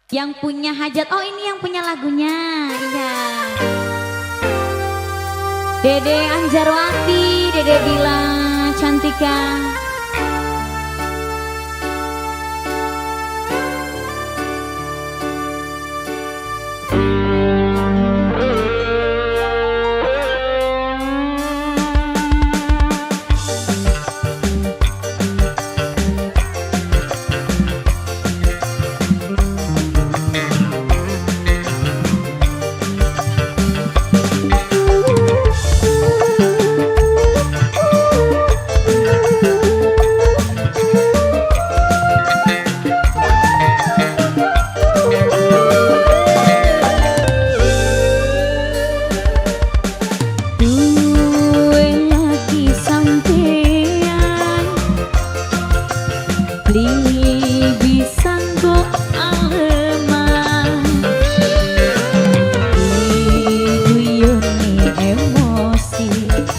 Yang punya hajat. Oh, ini yang punya lagunya. Iya. Dede Anjarwati, Dede Dila Cantika.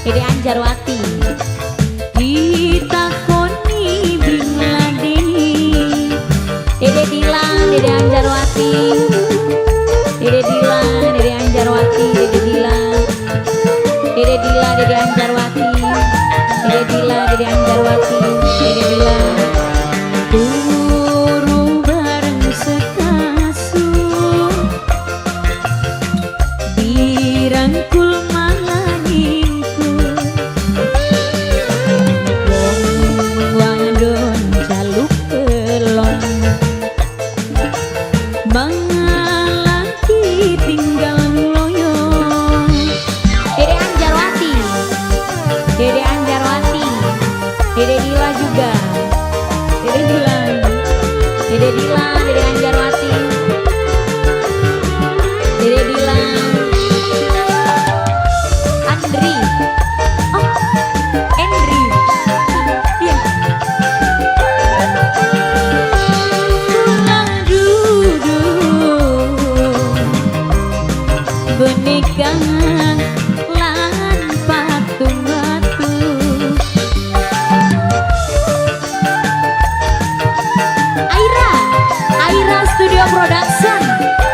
Dede Anjarwati ditakoni bingladeni. Dede Dila, Dede Anjarwati, Dede Dila, Dede Anjarwati, Dede Dila, Dede Dila, Dede Anjarwati, Dede Dila, Dede Anjarwati, Dede Dila. Turu bareng sekasur dirangkul. Dede Anjarwati, Dede Dila juga, Dede Dila, Dede Dila, Dede Anjarwati, Dede Dila, Andri, oh, Endri, iya. Pulang duduk boneka lan patung. Aira Studio Production.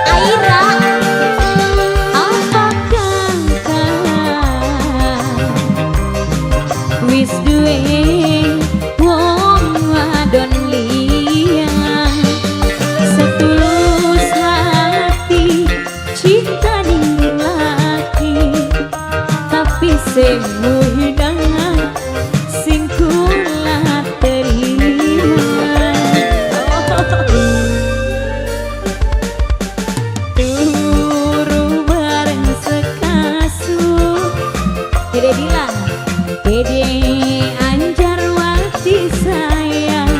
Aira, apakah wis duwe wong wadon liya, setulus hati cinta ning laki, tapi sing muhina sing kula terima. Turu bareng sekasur Dede Dila, Dede Anjarwati sayang,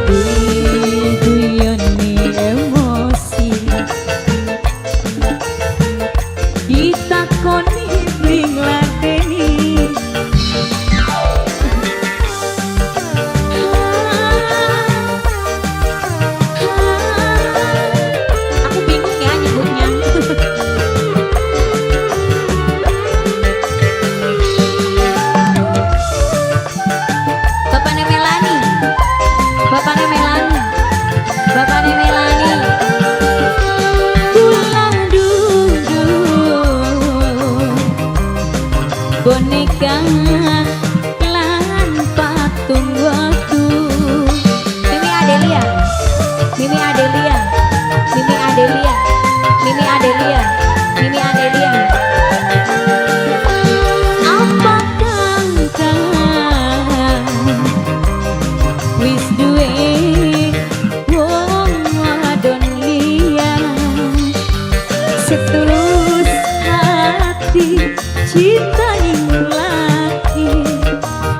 diguyoni emosi, ditakoni bling ladeni. Aku bingung ya nyebutnya. Bapaknya Melani, Bapaknya Melani, Bapaknya Melani. Pulang duduk boneka lan patung waktu. Mimi Adelia, Mimi Adelia, Mimi Adelia, Mimi Adelia, Mimi Adelia. Apakah wis duwe wong wadon liya, setulus hati cinta ning laki,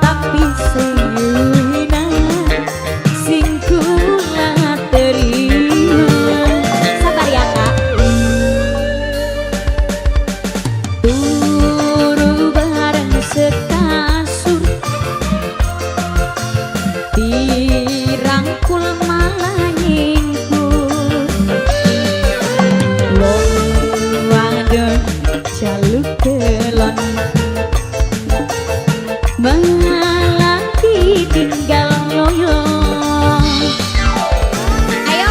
tapi sing hina sing kula terima. Sabar ya kak. Turu bareng sekasur dirangkul malah nyingkur, wong wadon jaluk kelon malah ditinggal loyo. Ayo.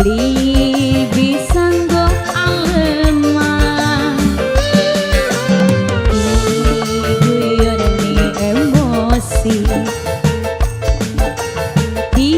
Li bisa nggo aleman. Guyon ni emosi. Di